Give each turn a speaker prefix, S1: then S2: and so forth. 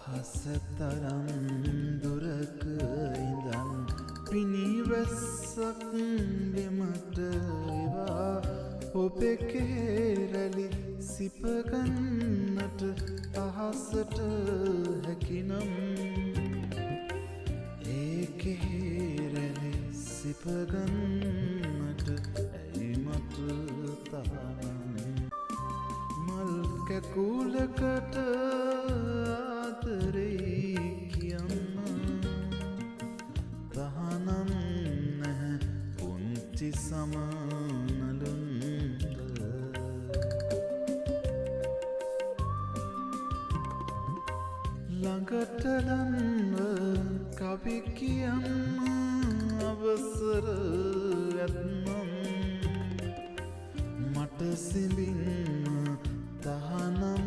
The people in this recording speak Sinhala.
S1: අහස තරම් දුරක ඉඳන් පිනිවැස්සක් බිමට එවා, ඔබේ කෙරැලි සිපගන්නට අහසට හැකිනම්, ඒ කෙරැලි සිපගන්නට ඇයි මට තහනම්? මල් කැකුලකට ආදරෙයි කියන්න තහනම් නැහැ පුංචි සමනලුන්ට. ළඟට ලන්ව කවි කියන්න අවසර ඇත්නම්, මට සිඹින්න තහනම්